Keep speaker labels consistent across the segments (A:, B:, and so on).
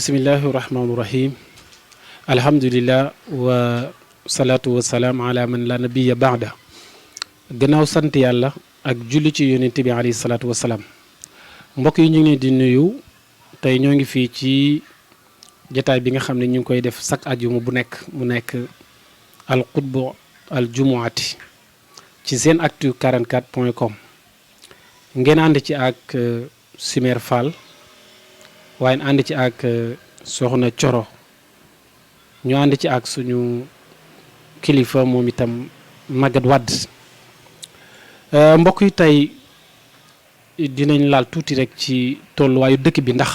A: bismillahi rahmaani rahim alhamdulillah wa salaatu wa salaam ala man la nabiya baada gannaaw sant yàlla ak julli ci yonent bi alayhi salaatu wa salaam mbokk yi ñu ngi leen di nuyu tey ñoo ngi fii ci jataay bi nga xam ne ñu ngi koy def chaque ajuma bu nekk mu nekk al qutbu al jumuati ci senactu 44.com ngeen ànd ci ak Simer Fall waaye ànd ci ak soxna Coro ñu ànd ci ak suñu kilifa moom itam Maguette Wade mbokk yi tey dinañ laal tuuti rek ci tolluwaayu dëkk bi ndax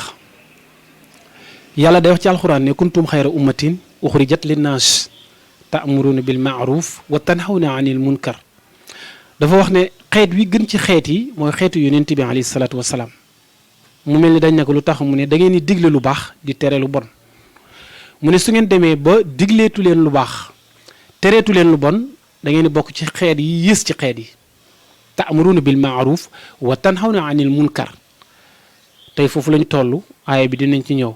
A: yàlla day wax ci alxuraan ne kuntum xayra ummatin uxrijat linnaas ta'muruna bil ma'ruf wa tanhawna anil munkar dafa wax ne xeet wi gën ci xeet yi mooy xeetu yonent bi alayhi salaatu wasalaam mu mel ni dañ ne ko lu tax mu ne da ngeen di digle lu baax di tere lu bon mu ne su ngeen demee ba digleetu leen lu baax tereetu leen lu bon da ngeen di bokk ci xeet yi yées ci xeet yi ta'muruna bil ma'ruf wa tanhawna anil munkar tey foofu lañu toll aaya bi dinañ ci ñëw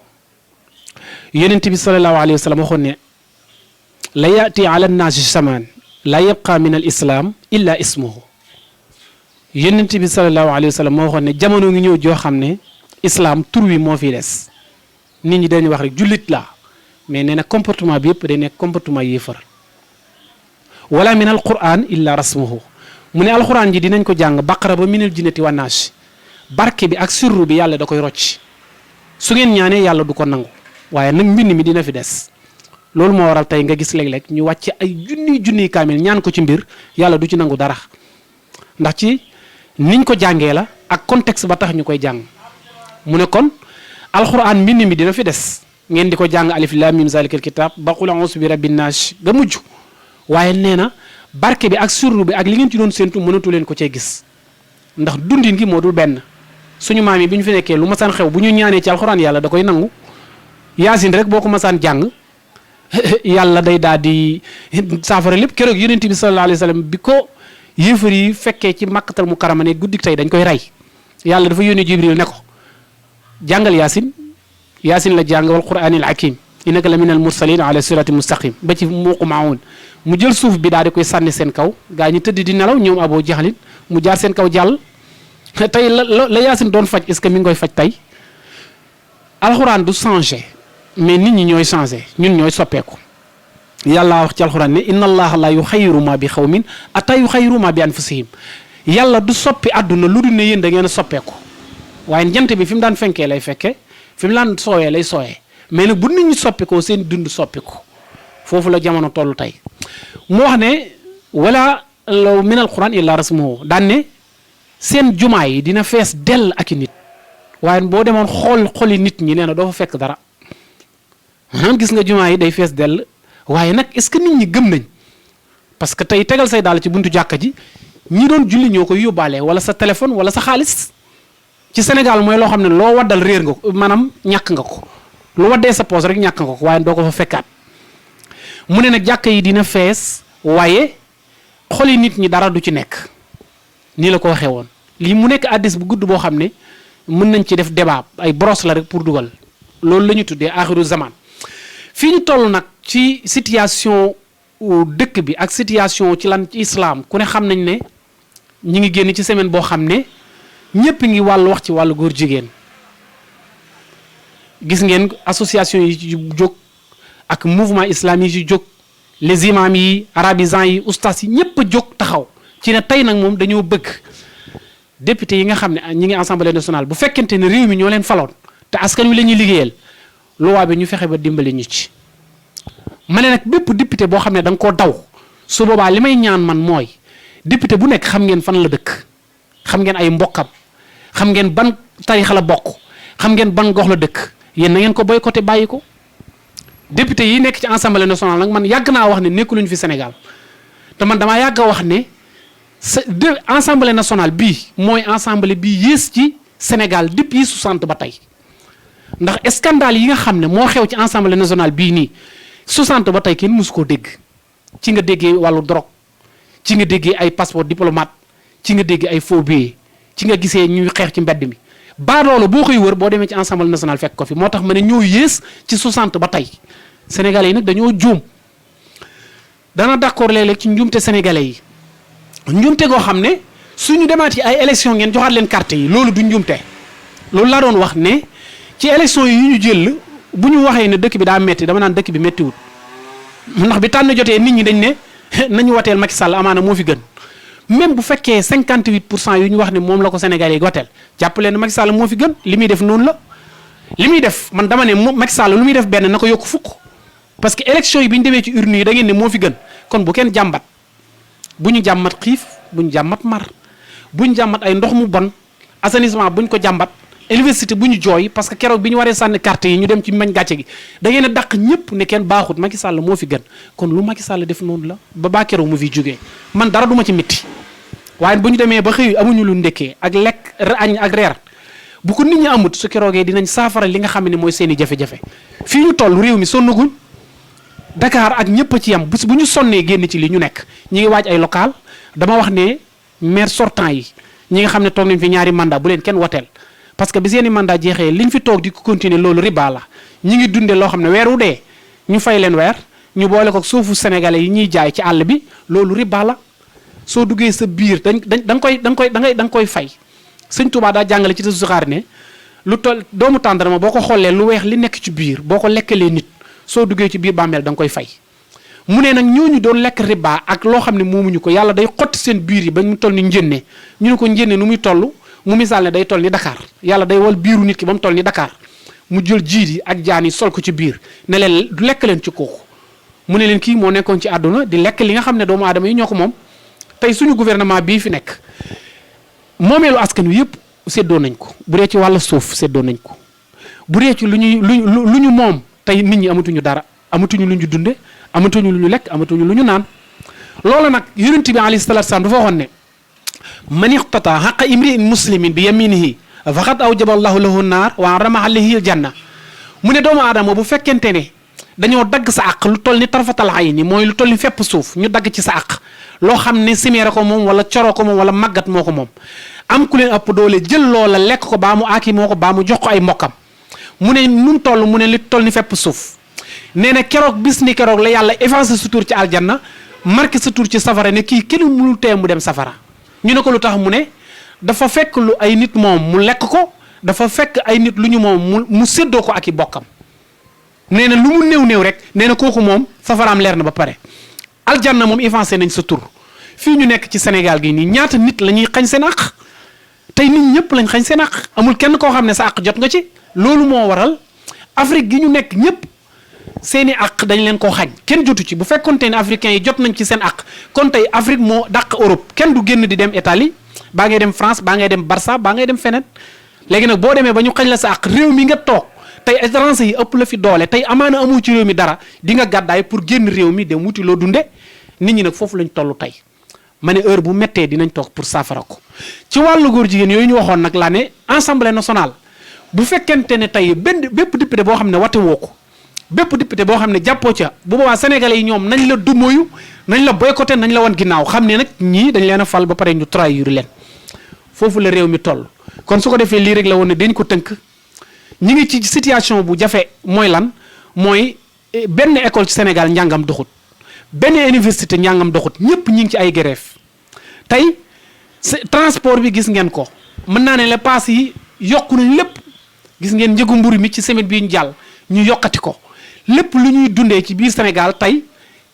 A: yonent bi sallallahu alayhi wa sallam waxoon ne la yaati ala nnaasi samaan la yabqa min al islam illa ismuhu yonent bi sallallahu alayhi wa sallam moo waxoon ne jamono ngi ñëw joo xam ne islam tur wi moo fi des nit ñi dañuy wax rek jullit la mais nee na comportement bi yëpp day nekk comportement yéefar wala min al quran illa rasmuhu mu ne alquran ji dinañ ko jàng baqara ba minal jinnati wa naas barke bi ak sirru bi yàlla da koy rocc su ngeen ñaanee yàlla du ko nangu waaye nag mbind mi dina fi des loolu moo waral tey nga gis léeg-léeg ñu wàcc ay junniy kaamil ñaan ko ci mbir yàlla du ci nangu dara ndax ci niñ ko jàngee la ak contexte ba tax ñu koy jàng mu ne kon alxuraan mbind mi dina fi des ngeen di ko jàng alif lam mim zalikal kitab ba qul a'uuzu bi rabbin naas ga mujj waaye nee na barke bi ak surru bi ak li ngeen ci doon séentu mënatu leen ko cee gis ndax dundin gi moo dul benn suñu maam yi bi ñu fi nekkee lu masaan xew bu ñu ñaanee ci alxuraan yàlla da koy nangu yaasin rek boo ko masaan jàng yàlla day daal di saafara lépp keroog yonent bi sallallahu alayhi wa sallam bi ko yéefar yi fekkee ci makkatal mu karama ne guddik tey dañ koy rey yàlla dafa yónni jibril ne ko jàngal yaasin la jàng wal quraanil hakim innaka la minal mursalin ala sirati mustaqim ba ci muuqu maawun mu jël suuf bi daal di koy sànni seen kaw gaa ñi tëdd di nelaw ñoom aboo jaxlin mu jaar seen kaw jàll tey la yaasin doon faj est-ce que mi ngi koy faj tey alxuraan du changé mais nit ñi ñooy changé ñun ñooy soppeeku yàlla wax ci alxuraan ne inna allaha la yuxayiru ma bi xawmin ata yuxayiru ma bi anfusihim yàlla du soppi àdduna lu dul ne yéen da ngeen a soppeeku waaye jant bi fi mu daan fenkee lay fekke fi mu daan sooyee lay sooyee mais nag bu nit ñi soppikoo seen dund soppiku foofu la jamono toll tey mu wax ne wala law min alquran illa rasmuhu daan ne seen jumaa yi dina fees dell ak i nit waaye boo demoon xoli nit ñi nee na doo fa fekk dara maanaam gis nga jumaa yi day fees dell waaye nag est-ce que nit ñi gëm nañ parce que tey tegal say daal ci buntu jàkka ji ñi doon julli ñoo koy yóbbaale wala sa téléphone wala sa xaalis ci Sénégal mooy loo xam ne loo waddal réer nga ko maanaam ñàkk nga ko lu waddee sa poos rek ñàkk nga ko waaye doo ko fa fekkaat mu ne nag jàkka yi dina fees waaye xoli nit ñi dara du ci nekk nii la ko waxee woon lii mu nekk addis bu gudd boo xam ne mën nañ ci def débat ay brosse la rek pour dugal loolu la ñu tuddee axiru zaman fii ñu toll nag ci situation dëkk bi ak situation ci lan ci islam ku ne xam nañ ne ñi ngi génn ci semaine boo xam ne ñëpp ngi wax ci wàllu góor jigéen gis ngeen association yi ci jóg ak mouvement islam yi ci jóg les imams yi arabisants yi oustas yi ñëpp a jóg taxaw ci ne tey nag moom dañoo bëgg député yi nga xam ne ñi ngi assemblée nationale bu fekkente ne réew mi ñoo leen faloon te askan wi la ñuy liggéeyal loi bi ñu fexe ba dimbali ñu ci ma ne nag bépp député boo xam ne da nga koo daw su boobaa li may ñaan man mooy député bu nekk xam ngeen fan la dëkk xam ngeen ay mbokkam xam ngeen ban tarixa la bokk xam ngeen ban gox la dëkk yéen na ngeen ko boycotté bàyyi ko député yi nekk ci assemblée nationale nag man yàgg naa wax ne nekkuluñu fi Sénégal te man damaa yàgg a wax ne assemblée nationale bii mooy assemblée bi yées ci Sénégal depuis 60 ba tey ndax scandale yi nga xam ne moo xew ci assemblée nationale bii nii 60 ba tey kenn mësu koo dégg ci nga déggee wàllu drogue ci nga déggee ay passeport diplomate ci nga déggee ay faux billets ci nga gisee ñuy xeex ci mbedd mi baadoolo boo koy wër boo demee ci Assemblée nationale fekk ko fi moo tax ma ne ñoo yées ci 60 ba tey sénégalais yi nag dañoo juum dana d'accord léeg-léeg ci njuumte sénégalais yi njuumte goo xam ne suñu demaat yi ay élection ngeen joxaat leen carte yi loolu du njuumte loolu laa doon wax ne ci élection yi ñu jël bu ñu waxee ne dëkk bi daa metti dama naan dëkk bi méttiwut ndax bi tànn jotee nit ñi dañ ne nañu wateel Macky Sall amaana moo fi gën même bu fekkee 58% yu ñu wax ne moom la ko Sénégalais yi wateel jàpp leen ne Macky Sall moo fi gën li muy def noonu la li muy def man dama ne Macky Sall lu muy def benn na ko yokk fukk parce que élection yi bi ñu demee ci urne yi da ngeen ne moo fi gën kon bu kenn jàmbat bu ñu jàmmat xiif bu ñu jàmmat mar bu ñu jàmmat ay ndox mu bon assainissement bu ñu ko jàmbat université bu ñu jooy parce que keroog bi ñu waree sànni carte yi ñu dem ci mañ gàcce gi da ngeen a dàq ñëpp ne kenn baaxut Macky Sall moo fi gën kon lu Macky Sall def noonu la ba baa keroog mu fi jógee man dara du ma ci mitti waaye bu ñu demee ba xëy amuñu lu ndekkee ak lekk añ ak reer bu ko nit ñi amut su keroogee dinañ saafara li nga xam ne mooy seen i jafe-jafe fii ñu toll réew mi sonnaguñ Dakar ak ñëpp a ci yam bu ñu sonnee génn ci li ñu nekk ñi ngi waaj ay local dama wax ne maire sortant yi ñi nga xam ne toog nañ fi ñaari mandat bu leen kenn woteel parce que bi seeni mandat jeexee liñ fi toog di ko continuer loolu riba la ñi ngi dunde loo xam ne weer wu dee ñu fay leen weer ñu boole ko suufu sénégalais yi ñuy jaay ci àll bi loolu riba la soo duggee sa biir da nga koy fay sëñ Tuubaa daa jàngale ci Tasawudu ne lu toll doomu tàndarma boo ko xoolee lu weex li nekk ci biir boo ko lekkalee nit soo duggee ci biir bàmmeel da nga koy fay mu ne nag ñooñu doon lekk riba ak loo xam ne moomuñu ko yàlla day xotti seen biir yi ba mu toll ni njënne ñu ne ko njënne nu muy toll mu misaal ne day toll ni Dakar yàlla day wal biiru nit ki ba mu toll ni Dakar mu jël jiit yi ak jaan yi sol ko ci biir ne leen du lekk leen ci kooku mu ne leen kii moo nekkoon ci àdduna di lekk li nga xam ne doomu aadama yi ñoo ko moom tey suñu gouvernement bii fi nekk moomeelu askan wi yëpp séddoo nañ ko bu dee ci wàllu suuf séddoo nañ ko bu dee ci lu ñu moom tey nit ñi amatuñu dara amatuñu lu ñu dunde amatuñu lu ñu lekk amatuñu lu ñu naan loolu nag yonent bi alayhi salaatu salaam dafa waxoon ne man iqtata xaqa imri'in muslimin bi yaminihi faqad awjaba allahu lahu naar wa harrama alayhi aljanna mu ne doomu aadama bu fekkente ne dañoo dagg sa àq lu toll ni tarfatal ayni mooy lu toll ni fepp suuf ñu dagg ci sa àq loo xam ne simeere ko moom wala coro ko moom wala màggat moo ko moom am ku leen ëpp doole jël loola lekk ko baa mu aaki moo ko baa mu jox ko ay mbokkam mu ne nu mu toll mu ne li toll ni fepp suuf nee na keroog bis ni keroog la yàlla effacé sa tur ci aljanna marqué sa tur ci safara ne kii kenn mënul tee mu dem safara ñu ne ko lu tax mu ne dafa fekk lu ay nit moom mu lekk ko dafa fekk ay nit lu ñu moom mu séddoo ko ak i bokkam nee na lu mu néew rek nee na kooku moom safaraam leer na ba pare aljanna moom effacé nañ sa tur fii ñu nekk ci Sénégal gi nii ñaata nit la ñuy xañ seen àq tey nit ñëpp lañ xañ seen àq amul kenn koo xam ne sa àq jot nga ci loolu moo waral Afrique gi ñu nekk ñëpp seeni àq dañ leen koo xañ kenn jotu ci bu fekkonte ne africains yi jot nañ ci seen àq kon tey Afrique moo dàq Europe kenn du génn di dem Italie baa ngay dem France baa ngay dem Barça baa ngay dem feneen léegi nag boo demee ba ñu xañ la sa àq réew mi nga toog tey étranger yi ëpp la fi doole tey amaana amoo ci réew mi dara di nga gàddaay pour génn réew mi dem wuti loo dunde nit ñi nag foofu lañ toll tey ma ne heure bu méttee dinañ toog pour saafara ko ci wàllu góor jigéen yooyu ñu waxoon nag laa ne Assemblée nationale bu fekkente ne tey bépp député boo xam ne wate woo ko bépp député boo xam ne jàppoo ca bu boobaa sénégalais yi ñoom nañ la dumóoyu nañ la boycotté nañ la wan ginnaaw xam ne nag ñii dañ leen a fal ba pare ñu trahir leen foofu la réew mi toll kon su ko defee lii rek la woon ne dañ ko tënk ñi ngi ci situation bu jafe mooy lan mooy benn école ci Sénégal njàngam doxut benn université njàngam doxut ñëpp ñi ngi ci ay grève tey transport bi gis ngeen ko mën naa ne la paas yi yokku nañ lépp gis ngeen njëgu mburu mi ci semaine bii ñu jàll ñu yokkati ko lépp lu ñuy dundee ci biir Sénégal tey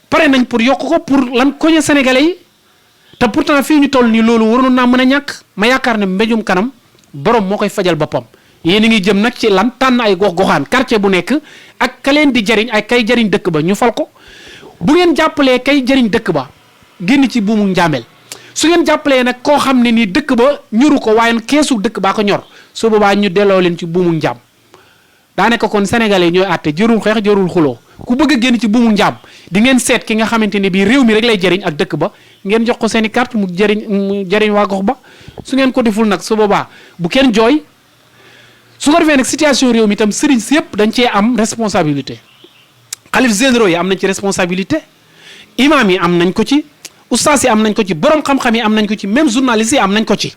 A: pare nañ pour yokk ko pour lan koñe sénégalais yi te pourtant fii ñu toll nii loolu waroon naa mën a ñàkk ma yaakaar ne mbéjum kanam borom moo koy fajal boppam yéen a ngi jëm nag ci lan tànn ay gox-goxaan quartier bu nekk ak ka leen di jariñ ak kay jariñ dëkk ba ñu fal ko bu ngeen jàppalee kay jariñ dëkk ba génn ci buumu njàmbel su ngeen jàppalee nag koo xam ne nii dëkk ba ñoru ko waaye keesu dëkk baa ko ñor su boobaa ñu delloo leen ci buumu njàmm daanaka kon sénégalais ñooy àtte jërul xeex jërul xuloo ku bëgg a génn ci buumu njàmm di ngeen seet ki nga xamante ne bii réew mi rek lay jëriñ ak dëkk ba ngeen jox ko seen i carte mu jëriñ waa gox ba su ngeen ko deful nag su boobaa bu kenn jooy su ko defee nag situation réew mi itam sëriñ si yëpp dañ cee am responsabilité xalif généraux yi am nañ ci responsabilité imam yi am nañ ko ci ustaas yi am nañ ko ci borom xam-xam yi am nañ ko ci même journaliste yi am nañ ko ci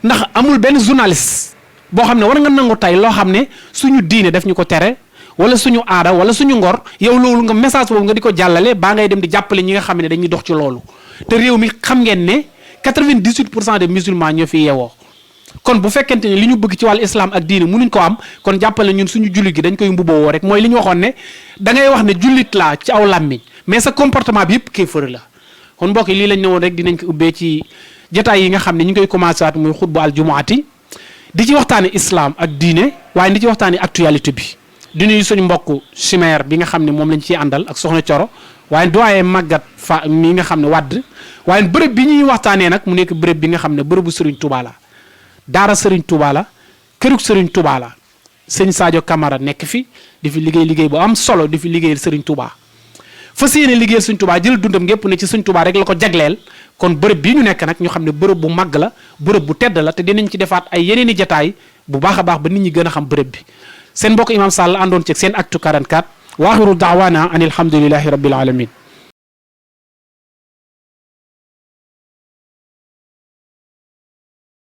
A: ndax amul benn journaliste boo xam ne war nga nangu tey loo xam ne suñu diine daf ñu ko tere wala suñu aada wala suñu ngor yow loolu nga message boobu nga di ko jàllale baa ngay dem di jàppale ñi nga xam ne dañuy dox ci loolu te réew mi xam ngeen ne 98% des musulmans ñoo fi yeewoo kon bu fekkente ne li ñu bëgg ci wàllu islam ak diine mënuñ ko am kon jàppale ñun suñu jullit gi dañ koy mbubboo rek mooy li ñu waxoon ne da ngay wax ne jullit laa ci aw làmmiñ mais sa comportement bi yëpp kéefër la kon mbokk yi lii lañ ne woon rek dinañ ko ubbee ci jotaay yi nga xam ne ñu ngi koy commencé waat muy xutbu aljumuati di ci waxtaane islam ak diine waaye di ci waxtaane actualité bi di nuyu suñu mbokk chimère bi nga xam ne moom lañ ciy àndal ak soxna Coro waaye doyen màggat fa mi nga xam ne wàdd waaye bërëb bi ñuy waxtaanee nag mu nekk bërëb bi nga xam ne bërëbu Serigne Touba la daara Serigne Touba la kërug Serigne Touba la sëñ Sadio Camara nekk fi di fi liggéey bu am solo di fi liggéeyal Serigne Touba fas yéene liggéeyal Serigne Touba jël dundam gépp ne ci Serigne Touba rek la ko jagleel kon bërëb bii ñu nekk nag ñu xam ne bërëb bu màgg la bërëb bu tedd la te dinañ ci defaat ay yeneen i jataay bu baax a baax ba nit ñi gën a xam bërëb bi seen mbokk Imam Sall àndoon ci seen actu 44 waaxiru daawaana an alhamdulillahi rabbil alamin